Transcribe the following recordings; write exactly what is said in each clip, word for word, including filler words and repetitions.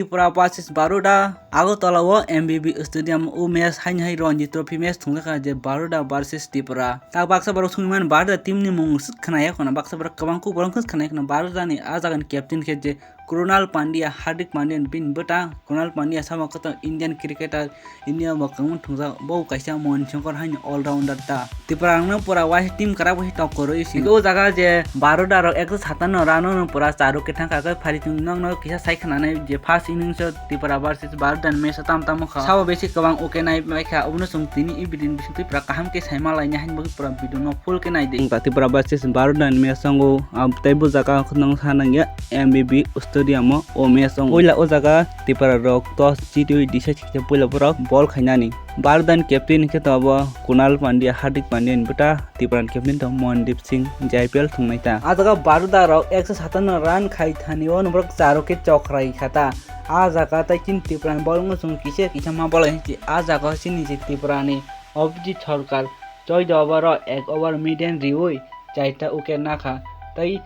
Tripura versus Baroda, Agartala o M B B Stadium o match haino hai Ranji Trophy match thungjakha je Baroda versus Tripura. Ta baksa borok songwi mano Baroda team ni mung khwnaya khwna, baksa borok kwbang kuk borok khwnaya khwna. Baroda ni a jaga ni captain khe je Krunal Pandya, Hardik Pandya ni bini bwta. Krunal Pandya sama kwtal Indian cricketer, India bo kwbangma thungjak, bo kaisa Manik Shankar haino all-rounder ta. Tripura rokno pura wai team kwrak bai tok kwrwi si. O jaga je Baroda rok ekso satanno run no pura charo khe thangkha, khe phari chwng nokno kisa sai khwnanai je first innings o Tripura versus Baroda ni match o tam tamo kha. Sabo besi kwbang okay nai mai kha, obono chwng tini e video ni bisingtwi pura kaham khe saima lainai haino bagwi pura video no full khe nai di. Tripura versus Baroda ni match o, ah, tei bo jaga nang sa nangya M B B Stadium o, o match o. Puila o jaga Tripura rok toss jitwi decide khe puila borok ball khainani. Baroda ni captain khe to abo Krunal Pandya, Hardik Pandya ni bwta, Tripura ni captain to Mandeep Singh, je I P L thungnai ta. A jaga Baroda rok ekso satanno run khai thani o borok charo khe chokrai kha ta. A jaga tai chini Tripura ni ball wngkha chwng kisa kisa ma ball hinwi a jaga chini je Tripura ni Abhijit Sarkar choi da over o ek over maiden riui chaita wicket nakha, tei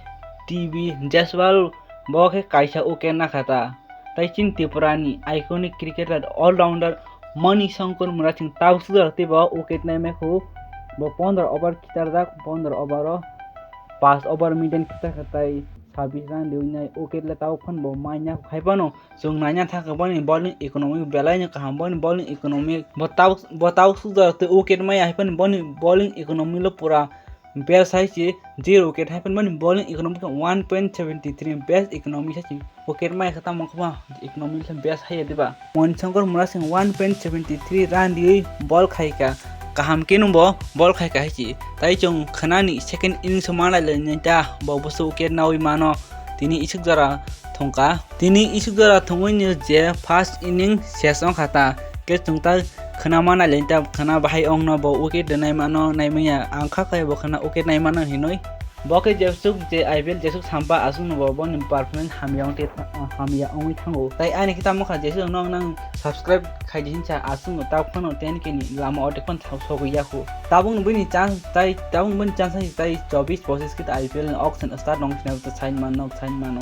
T B Jaiswal bo khe kaisa wicket nakha ta. Tai chini Tripura ni iconic cricketer all-rounder Manik Shankar Murasing tabuk sujak tei bo wicket naimai khu, bo pondro over khitarjak, pondro over o pas over maiden khitarkha, tai sabbish run riui nai wicket le tabuk phano bo manya hai phano. Chwng naina thangkha boni bowling economy belai no kaham, boni bowling economy bo tabuk, bo tabuk sukjak tei wicket maya hai phano boni bowling economy lo pura best hai se zero wicket hai phano boni bowling economy khe one point seventy three best economy hai se wicket maya khe tamo khe ma economy khe best hai diba. Manik Shankar Murasing one point seventy three run riui ball khaikha, kaham khe no bo ball khaikha hai se. Tai chwng khwnani second innings o manai lainai ta, bo bwswk wicket naui mano, tini isuk jora thungkha. Tini isuk jora thungwi ni je first inning ses wngkha ta, khe chwng ta khwna ma nailai ta, khwna bahai ongno bo wicket rwnai mano naimanya, ang kha khe bo khwna wicket nai mano hinwi. Bo khe jesuk je I P L jesuk sampa aswkno bo boni performance hamya wng te, hamya wngwi thango. Tai ani khe tamo kha jesuk no nang subscribe khai di hinsa aswkno ta phano ten K ni lama o te phano thang sogwi ya khu. Tabuk ni bini chance tai, tabuk ni bini chance hai tai chobbish pochish khe I P L ni auction start nong khna ta sign man nok sign mano.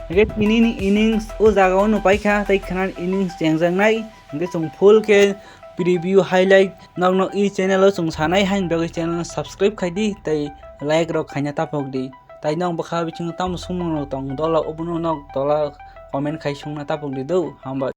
Hingke tini ni innings o jaga o no paikha, tei khana innings chengjaknai. Hingke chwng full khe preview highlight nok nok e channel o chwng sanai hain bagwi channel subscribe khai di, tei like rok khaina tapok di. Tai nok bwkha bisingo tamo sumung rok tong dola obono nok dola comment khai sungna tapok di do. Hambai.